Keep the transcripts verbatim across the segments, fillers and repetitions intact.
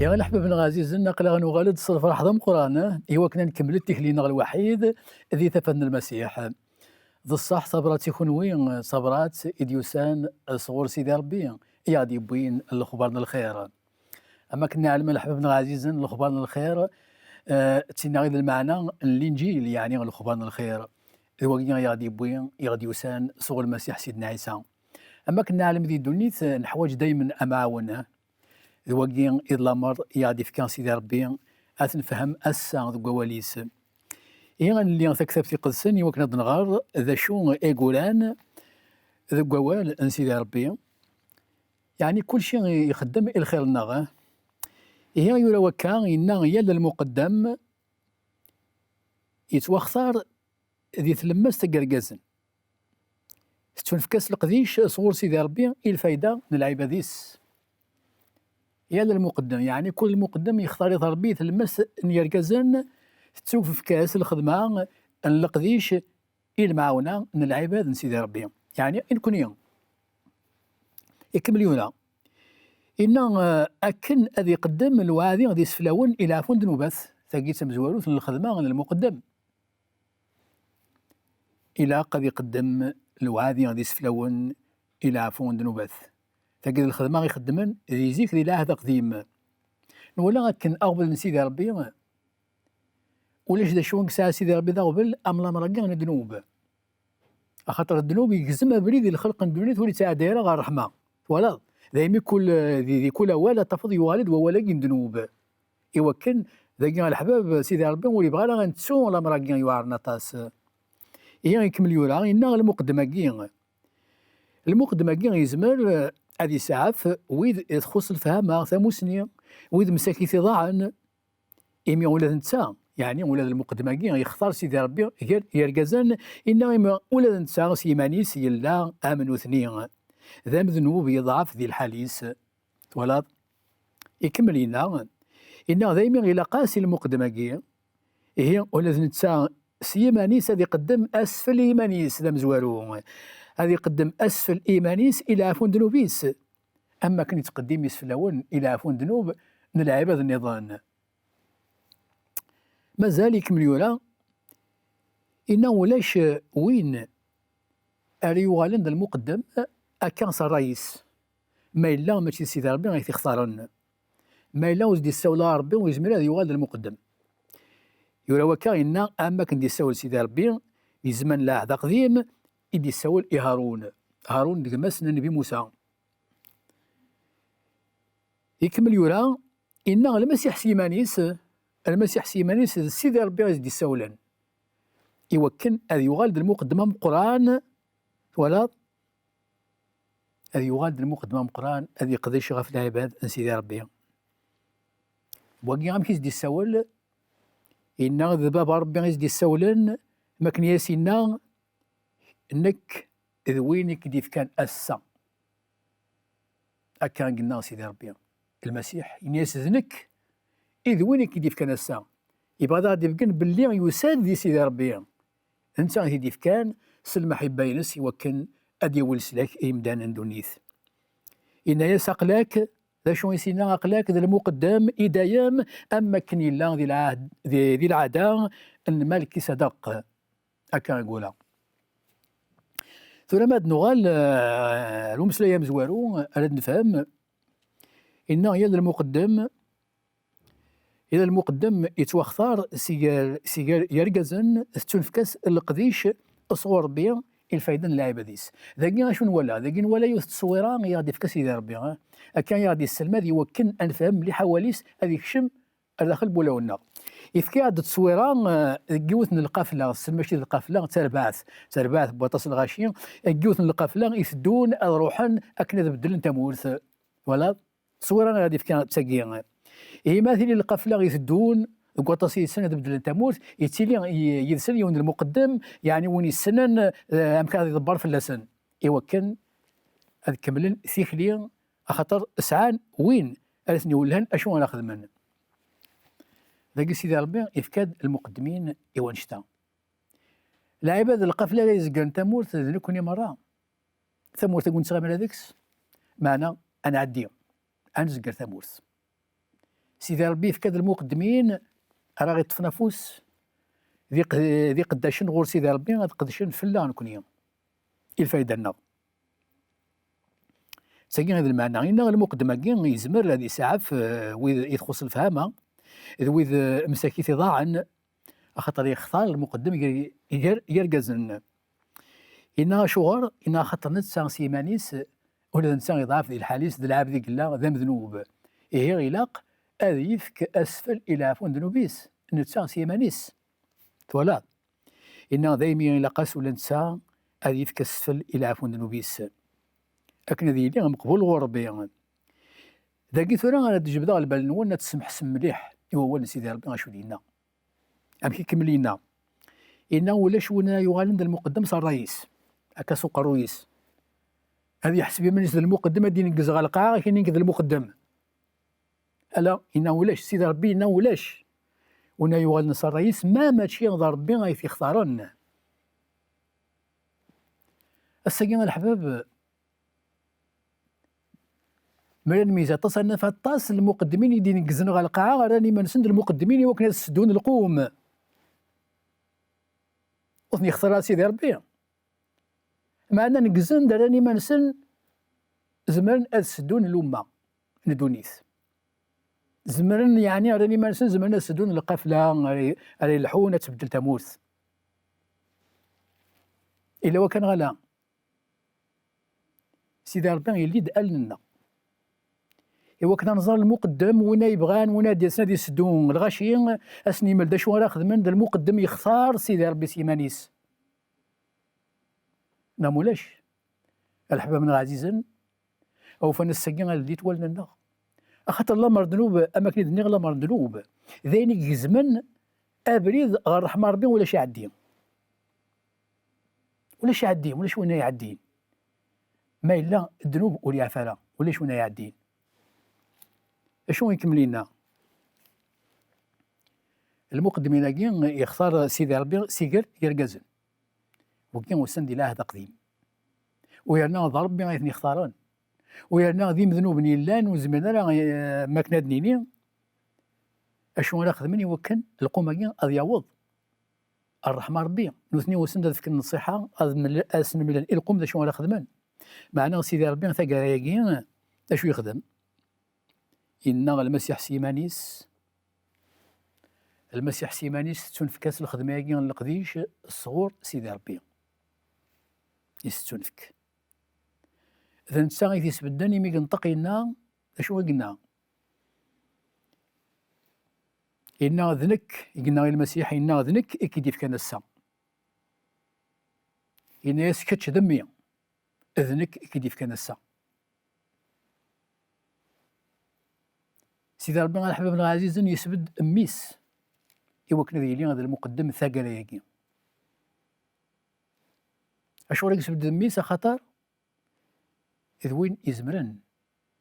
Ya leḥbab-nneɣ ɛzizen, aql-aɣ nuɣal-d s lferḥ d ameqqran, i wakken ad nkemmel tikli-nneɣ lwaḥid di tafat n Lmasiḥ. D ṣṣeḥ, tabrat i kunwi, tabrat i d-yusan sɣur Sidi Ṛebbi, i aɣ-d-yewwin lexbar n lxir. Am akken neɛlem a leḥbab-nneɣ ɛzizen, lexbar n lxir, eh, d tinna i d lmeɛna n Linǧil, yeɛni lexbar n lxir. D wagi i aɣ-d-yewwi, i aɣ-d-yusan sɣur Lmasiḥ Sidna Ɛisa. Am akken neɛlem di ddunit, eh, neḥwaǧ daymen amɛawen. D wagi i d lamer i aɣ-d-ifka Sidi Ṛebbi ad t-nefhem ass-a deg wawal-is. Ihi ad nelli taktabt iqedsen i wakken ad nɣer d acu i yuran deg wawal n Sidi Ṛebbi. Yeɛni kulci ixeddem i lxir-nneɣ, eh? Ihi yura wakka, yenna: "Yal lmuqeddem yettwaxtar di tlemmast n yergazen. Tettunefk-as leqdic sɣur Sidi Ṛebbi i lfayda n lɛibad-is." Yal lmuqeddem, yeɛni kul lmuqeddem yextar-it Ṛebbi i tlemmast n yergazen, tettunefk-as lxedma n leqdic i lemɛawna n lɛibad n Sidi Ṛebbi. Yeɛni i nekni. Ikemmel yura. Inna, eh, akken ad iqeddem lewɛadi d iseflawen i leɛfu n ddnubat. Tagi d tamezwarut n lxedma n lmuqeddem. Ilaq ad iqeddem lewɛadi d iseflawen i leɛfu n ddnubat. Tagi d lxedma i xeddmen di zik di lɛahd aqdim. Nwala akken aɣbel n Sidi Ṛebbi, ulac d acu i yesɛa Sidi Ṛebbi d aɣbel am lamer-agi n ddnub. Axaṭer ddnub yegzem abrid i lxelq n ddunit, ur yettɛeddi ara ɣer ṛṛeḥma. Twalaḍ? Daymi kul, di, di kul awal ad tafeḍ yuɣal-d wawal-agi n ddnub. Iwakken, dagi a leḥbab, Sidi Ṛebbi ur yebɣi ara ad nettu lamer-agi yuɛren aṭas. Ihi ikemmel yura, inna lmuqeddem-agi. Lmuqeddem-agi yezmer, eh, ad isaɛef wid i txuṣṣ lefhama, tamusni, wid msakit iḍaɛen, imi ula d netta, yeɛni ula d lmuqeddem-agi yextar Sidi Ṛebbi gar yergazen, inna imi ula d netta s yiman-is yella am nutni. D amednub yeḍɛef di lḥal-is. Twalaḍ? Ikemmel inna, inna daymi ilaq-as i lmuqeddem-agi, ihi ula d netta s yiman-is ad iqeddem asfel i yiman-is d amezwaru, ad iqeddem asfel i yiman-is i leɛfu n ddnub-is, am wakken ittqeddim iseflawen i leɛfu n ddnub n lɛibad nniḍen. Mazal ikemmel yura, inna ulac win ara yuɣalen d lmuqeddem akka s ṛṛay-is, ma yella mačči d Sidi Ṛebbi i t-ixtaren. Ma yella ur s-d-issawel ara Ṛebbi, ur yezmir ad yuɣal d lmuqeddem. Yura wakka, inna am wakken d-issawel Sidi Ṛebbi di zzman n lɛahd aqdim, i d-issawel i Harun. Harun d gma-s n Nnbi Musa. Ikemmel yura, inna Lmasiḥ s yiman-is, Lmasiḥ s yiman-is d Sidi Ṛebbi i s-d-issawlen, iwakken ad yuɣal d lmuqeddem ameqqran, twalaḍ? Ad yuɣal d lmuqeddem ameqqran, ad yeqdec ɣef lɛibad n Sidi Ṛebbi. Wagi amek i s-d-issawel? Inna d Baba Ṛebbi i s-d-issawlen, makken i as-inna: "Nekk d win i k-d-ifkan ass-a." Akka i yenna Sidi Ṛebbi. Lmasiḥ, yenna-yas: "D nekk i d win i k-d-ifkan ass-a." Yebɣa ad aɣ-d-ibeggen belli yusa-d di Sidi Ṛebbi. D netta i t-id-ifkan s lmaḥibba-ines iwakken ad yawi leslak i yimdanen n ddunit. Yenna-yas: "Aql-ak", d acu i s-yenna? "Aql-ak d lmuqeddem i dayem, am wakken yella di lɛahd, di, di lɛada n Malkisedaq." Akka i yura. Tura ma ad nuɣal, eh, ar umeslay amezwaru ara d-nefhem, inna yal lmuqeddem, yal lmuqeddem yettwaxtar si gar, si gar yergazen, tettunefk-as leqdic sɣur Ṛebbi i lfayda n lɛibad-is. Dagi acu nwala? Dagi nwala yiwet n tteswira i aɣ-d-ifka Sidi Ṛebbi, eh? Akka i aɣ-d-yesselmad iwakken ad nefhem mliḥ awal-is, ad ikcem ar daxel n wulawen-nneɣ. Yefka-aɣ-d tteswira, eh, deg yiwet n lqafla, tessen mačči d lqafla, d tarbaɛt, d tarbaɛt n waṭas n lɣaci, deg yiwet n lqafla iteddun ad ruḥen akken ad beddlen tamurt. Twalaḍ? Tteswira i aɣ-d-ifka d tagi. Ihi ma tili lqafla iteddun deg waṭas yid-sen ad beddlen tamurt, yettili i-, yid-sen yiwen n lmuqeddem, yeɛni win yessnen, eh, amek ad iḍebber fell-asen, iwakken ad kemmlen tikli, axaṭer sɛan win ara ten-iwellhen acu ara xedmen. Dagi Sidi Ṛebbi ifka-d lmuqeddmin i wannect-a. Lɛibad, lqafla ara izegren tamurt d nekkni merra. Tamurt-agi ur nettɣimi ara deg-s, meɛna ad nɛeddi, ad nezger tamurt. Sidi Ṛebbi yefka-d lmuqeddmin ara ɣ-iṭṭfen afus d iq-, d iqeddacen ɣur Sidi Ṛebbi ad qedcen fell-aɣ nekni, i lfayda-nneɣ. Sagi i d lmeɛna. Inna lmuqeddem-agi yezmer ad isaɛef, eh, wid i txuṣṣ lefhama, d wid, eh, msakit iḍaɛen, axaṭer yextar lmuqeddem gar, gar, gar irgazen. Inna acuɣer? Inna axaṭer netta s yiman-is, ula d netta iḍɛef di lḥal-is, d lɛebd i yella, d amednub. Ihi ilaq ad yefk asfel i leɛfu n ddnub-is, netta s yiman-is. Twalaḍ? Inna daymi ilaq-as ula netta ad yefk asfel i leɛfu n ddnub-is, akken ad yili ameqbul ɣur Ṛebbi. Dagi tura ara d-jebdeɣ lbal-nwen, ad tsemḥsem mliḥ i wawal n Sidi Ṛebbi acu d-yenna. Amek ikemmel yenna? Inna ulac win ara yuɣalen d lmuqeddem s ṛṛay-is, akka s uqerruy-is. Ad yeḥseb iman-is d lmuqeddem, ad d-ineggez ɣer lqaɛa, akken nekk d lmuqeddem. Ala, inna ulac, Sidi Ṛebbi inna ulac win ara yuɣalen s ṛṛay-is, ma mačči d Ṛebbi ay t-ixtaren. Ass-agi a leḥbab, mi ara nmeyyez aṭas, ad naf aṭas n lmuqeddmin i d-ineggzen ɣer lqaɛa, rran iman-nsen d lmuqeddmin i wakken ad sseddun lqum. Ur ten-yextar ara Sidi Ṛebbi. Meɛna neggzen-d, rran iman-nsen zemren ad sseddun lumma n ddunit. Zemren, yeɛni, rran iman-nsen zemren ad sseddun lqafla ara, ara yelḥun ad tbeddel tamurt. Ila wakan ɣala. Sidi Ṛebbi yelli-d allen-nneɣ. I wakken ad nẓer lmuqeddem, win ay bɣan, win ad d-yasen ad iseddu lɣaci, ad sen-yemel d acu ara xedmen, d lmuqeddem yextar Sidi Ṛebbi s yiman-is. Neɣ mulac, a leḥbab-nneɣ ɛzizen, awfan ass-agi ad ldit wallen-nneɣ. Axaṭer lamer ddnub, am akken i d-nniɣ, lamer ddnub d ayen i igezmen abrid ɣer ṛṛeḥma n Ṛebbi, ulac iɛeddi. Ulac iɛeddi, ulac win iɛeddin. Ma yella ddnub ur yeɛfi ara, ulac win iɛeddin. Acu i ikemmel yenna? Lmuqeddmin-agi yextar Sidi Ṛebbi si gar yergazen. Wigi usan di lɛahd aqdim. U yerna d Ṛebbi ay ten-ixtaren. U yerna d imednuben yellan ur zmiren ara, eh, am akken ad nini, acu ara xedmen i wakken lqum-agi ad yaweḍ ɣer ṛṛeḥma n Ṛebbi. Nutni usan-d ad fken nnṣiḥa, ad mel-, ad sen-mlen i lqum d acu ara xedmen. Meɛna Sidi Ṛebbi taggara-agi, d acu yexdem? Yenna Lmasiḥ s yiman-is, Lmasiḥ s yiman-is tettunefk-as lxedma-agi n leqdic sɣur Sidi Ṛebbi. I s-tettunefk. D netta i t-isbedden imi yenṭeq yenna, d acu i yenna? Yenna d nekk, i yenna i Lmasiḥ, yenna d nekk i k-id-ifkan ass-a. Yenna-yas kečč d mmi, d nekk i k-id-ifkan ass-a. Sidi Ṛebbi a leḥbab-nneɣ ɛzizen yesbedd mmi-s i wakken ad yili d lmuqeddem taggara-agi. Acuɣer i yesbedd mmi-s? Axaṭer d win izemren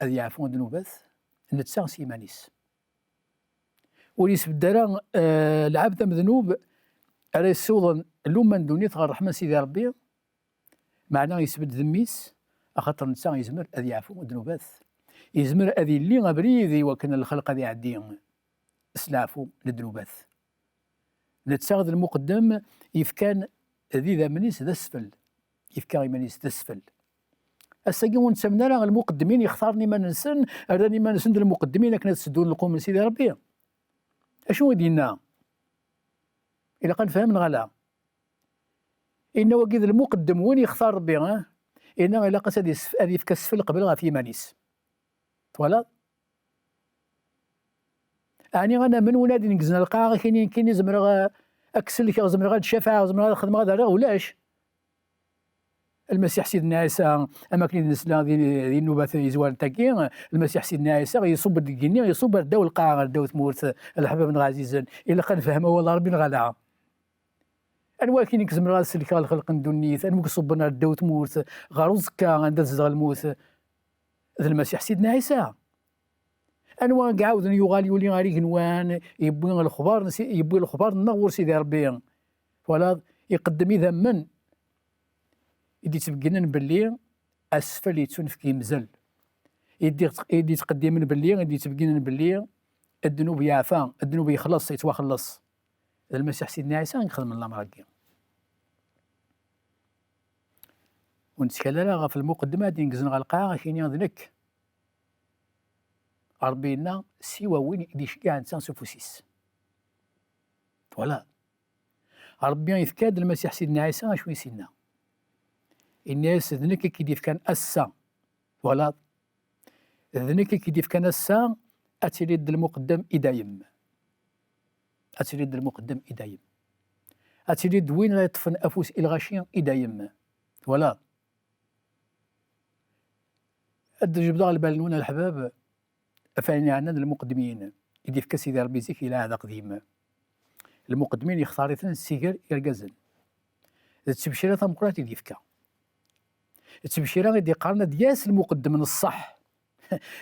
ad yeɛfu ddnubat, netta s yiman-is. Ur yesbedd ara, eh, lɛebd amednub ara yessiwḍen lumma n ddunit ɣer ṛṛeḥma n Sidi Ṛebbi, meɛna yesbedd d mmi-s, axaṭer netta yezmer ad yeɛfu ddnubat. Yezmer ad yelli abrid i wakken lxelq ad iɛeddi s leɛfu n ddnubat. Netta d lmuqeddem, yefkan d idammen-is d asfel. Yefka iman-is d asfel. Ass-agi ur nettamen ara lmuqeddmin yextaren iman-nsen, rran iman-nsen d lmuqeddmin akken ad seddun lqum n Sidi Ṛebbi. Acu i d-yenna? Ilaq ad nefhem neɣ ala? Inna wagi d lmuqeddem, win yextar Ṛebbi, eh? Inna ilaq-as ad yesf-, ad yefk asfel qbel ɣef yiman-is. Twalaḍ? Ɛni ad namen win ad ineggzen lqaɛa, kini, kini zemreɣ, eh, ad k-sellkeɣ, zemreɣ ad d-cafɛeɣ, zemreɣ ad xedmeɣ, ad rreɣ? Ulac. Lmasiḥ Sidna Ɛisa, am akken i d-nesla di, di nnubat yezwaren tagi, Lmasiḥ Sidna Ɛisa iṣubb-d deg igenni, iṣubb ar ddaw lqaɛa, ar ddaw tmurt, a leḥbab-nneɣ ɛzizen. Ilaq ad nefhem awal n Ṛebbi neɣ ala? Anwa akin i k-zemreɣ ad sellkeɣ lxelq n ddunit? Anwa i iṣubben ar ddaw tmurt, ɣer uẓekka, anda tezdeɣ lmut? D Lmasiḥ Sidna Ɛisa. Anwa i iɛawden yuɣal yuli ɣer igenwan, yewwi lexbar n si-, yewwi lexbar-nneɣ ɣur Sidi Ṛebbi? Twalaḍ, iqeddem idammen i d-yettbegginen belli asfel yettunefk yemzel. I d-, i d-yettqeddimen belli, i d-yettbegginen belli ddnub yeɛfa, ddnub yexleṣ, yettwaxelleṣ. D Lmasiḥ Sidna Ɛisa i ixedmen lamer-agi. Ur nettkel ara ɣef lmuqeddem ad d-ineggzen ɣer lqaɛa, ad k-yini d nekk. Ṛebbi yenna, siwa win i d-iceggɛen netta s ufus-is. Twalaḍ? Ṛebbi yefka-d Lmasiḥ Sidna Ɛisa acu i s-yenna. Yenna-yas, d nekk i k-id-yefkan ass-a. Twalaḍ? D nekk i k-id-yefkan ass-a, ad tiliḍ d lmuqeddem i dayem. Ad tiliḍ d lmuqeddem i dayem. Ad tiliḍ d win ara yeṭṭfen afus i lɣaci i dayem. Twalaḍ? Ad d-jebdeɣ lbal-nwen a leḥbab, ɣef ayen yeɛnan lmuqeddmin i d-yefka Sidi Ṛebbi zik i lɛahd aqdim. Lmuqeddmin yextar-iten si gar yergazen. D ttebcira tameqqrant i d-yefka. D ttebcira i d-yeqqaren ad d-yas lmuqeddem n ṣṣeḥ.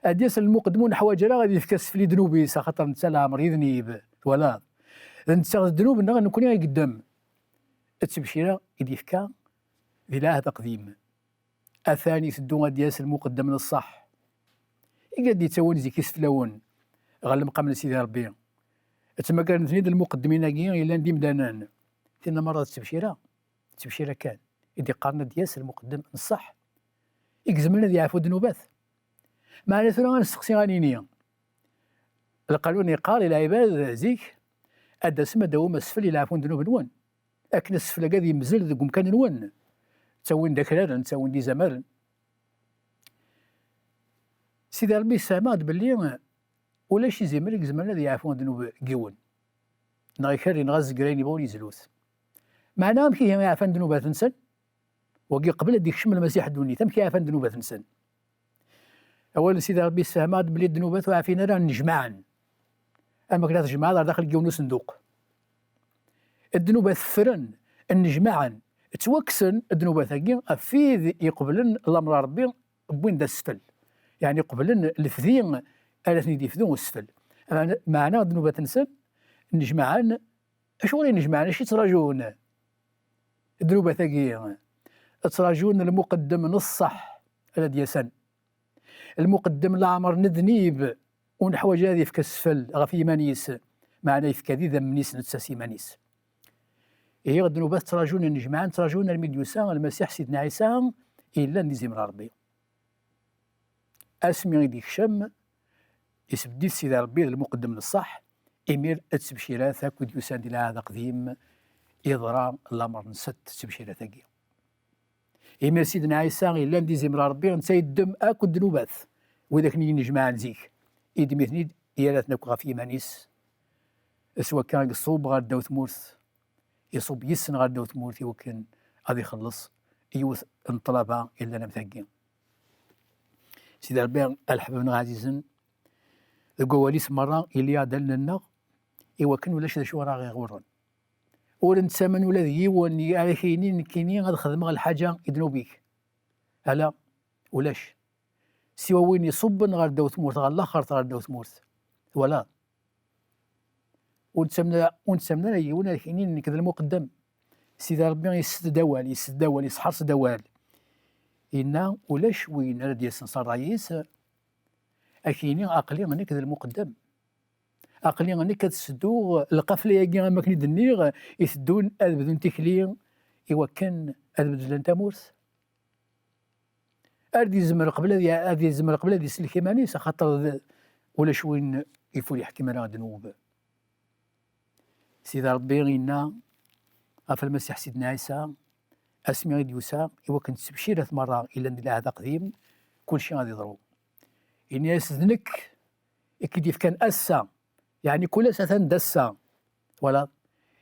Ad d-yas lmuqeddem ur neḥwaǧ ara ad yefk asfel i ddnub-is, axaṭer netta leɛmer yednib. Twalaḍ? D netta d ddnub-nneɣ nekkni i yeddem. D ttebcira i d-yefka di lɛahd aqdim. Atan iteddu ad d-yas lmuqeddem n ṣṣeḥ. I ad d-yettawin zik iseflawen ɣer lemqam n Sidi Ṛebbi. Ttmagaren-ten-id lmuqeddmin-agi yellan d imdanen. Tinna merra d ttebcira, d ttebcira kan. I d-yeqqaren ad d-yas lmuqeddem n ṣṣeḥ. I izemren ad yeɛfu ddnubat. Meɛna tura ad nesteqsi ad nini, lqanun yeqqar i lɛibad zik, ad d-tasem ad d-tawim asfel i leɛfu n ddnub-nwen. Akken asfel-agi ad yemzel deg umkan-nwen. Ttawin-d akraren, ttawin-d izamaren. Sidi Ṛebbi yessefhem-aɣ-d belli ulac izimer i izemren ad yeɛfu ddnub n yiwen. Neɣ ikerri, neɣ azegray, neɣ ur yezlut. Meɛna amek ihi i ɛfan ddnubat-nsen? Wagi qbel ad d-ikcem Lmasiḥ ddunit, amek i ɛfan ddnubat-nsen? Awal n Sidi Ṛebbi yessefhem-aɣ-d belli ddnubat ur ɛfin ara nnejmaɛen. Am akken ad tjemɛeḍ ar daxel n yiwen usenduq. Ddnubat ffren, nnejmaɛen, ttwakksen ddnubat-agi ɣef wid iqeblen lamer n Ṛebbi, wwin-d asfel. Yeɛni qeblen lefdi ara ten-id-yefdu usfel. Meɛna, meɛna ddnubat-nsen nnejmaɛen. Acuɣer i nnejmaɛen? Acu i ttraǧun? Ddnubat-agi ttraǧun lmuqeddem n ṣṣeḥ ara d-yasen. Lmuqeddem leɛmer nednib, ur neḥwaǧ ad yefk asfel ɣef yiman-is, meɛna yefka-d idammen-is netta s yiman-is. Ihi ddnubat ttraǧun nnejmaɛen, ttraǧun armi d-yusa Lmasiḥ Sidna Ɛisa, yellan d izimer Ṛebbi. Asmi i d-ikcem, isbedd-it Sidi Ṛebbi d lmuqeddem n ṣṣeḥ, imir d ttebcirat akk i d-yusan di lɛahd aqdim, iḍra lamer nsett ttebcirat-agi. Imir Sidna Ɛisa yellan d izimer Ṛebbi, netta yeddem akk ddnubat, wid akken i yennejmaɛen zik, yeddem-iten-id, yerra-ten akk ɣef yiman-is, s wakka i iṣubb ɣer ddaw tmurt, iṣubb yis-sen ɣer ddaw tmurt i wakken ad ixelleṣ yiwet n ṭṭlaba yellan am tagi. Sidi Ṛebbi, a leḥbab-nneɣ ɛzizen, deg wawal-is merra yelli-aɣ-d allen-nneɣ, i wakken ulac d acu ara ɣ-iɣurren. Ur nettamen ula d yiwen ara k-yinin nekkini ad xedmeɣ lḥaǧa i ddnub-ik. Ala, ulac. Siwa win iṣubben ɣer ddaw tmurt, ɣer laxert ɣer ddaw tmurt. Twalaḍ? Ur nettamen ara, ur nettamen ara yiwen ara k-yinin nekk d lmuqeddem. Sidi Ṛebbi yessed-d awal, yessed-d awal, yesḥerṣ-d awal. Yenna, ulac win ara d-yasen s ṛṛay-is, ad k-yini, aql-i nekk d lmuqeddem. Aql-i nekk ad sedduɣ lqafla-agi, am akken i d-nniɣ, iteddun ad bdun tikli i wakken ad beddlen tamurt. Ar d-yezmer qbel ad ya-, ad yezmer qbel ad isellek iman-is, axaṭer d, ulac win i ur yeḥkim ara ddnub. Sidi Ṛebbi yenna ɣef Lmasiḥ Sidna Ɛisa, asmi i d-yusa, i wakken ttebcirat merra yellan di lɛahd aqdim, kulci ad iḍru. Yenna-yas, d nekk i k-id-yefkan ass-a, yeɛni kul ass atan d ass-a. Twalaḍ?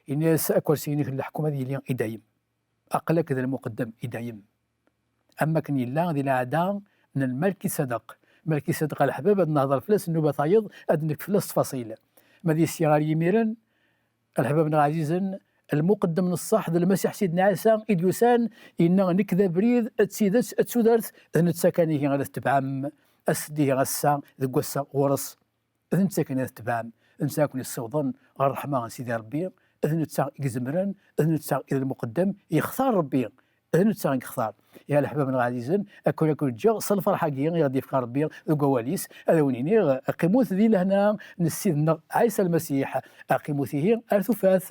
Yenna-yas, akersi-inek n leḥkem ad yili i dayem. Aql-ak d lmuqeddem i dayem. Am wakken yella di lɛada n Lmalkiseddeq. Malkiseddeq, a leḥbab, ad nehder fell-as nnuba tayeḍ, ad nefk fell-as ttfaṣil. Ma d yessi ɣer yimiren, a leḥbab-nneɣ ɛzizen, lmuqeddem n ṣṣeḥ d Lmasiḥ Sidna Ɛisa i d-yusan, yenna, nekk d abrid, d tidet, d tudert, d netta kan ihi ara tetebɛem, ass-d ihi ass-a, deg wass-a ɣur-s. D netta kan ara tetebɛem, d netta ara ken-yessiwḍen ɣer ṛṛeḥma n Sidi Ṛebbi, d netta i izemren, d netta i d lmuqeddem, yextar Ṛebbi, d netta i yextar. Ya leḥbab-nneɣ ɛzizen, akken akk ǧǧiɣ s lferḥ-agi i ɣ-d-yefka Rebbi deg wawal-is, ad awen-iniɣ, aqimut di lehna n Ssid-nneɣ Ɛisa Lmasiḥ, aqimut ihi ar tufat.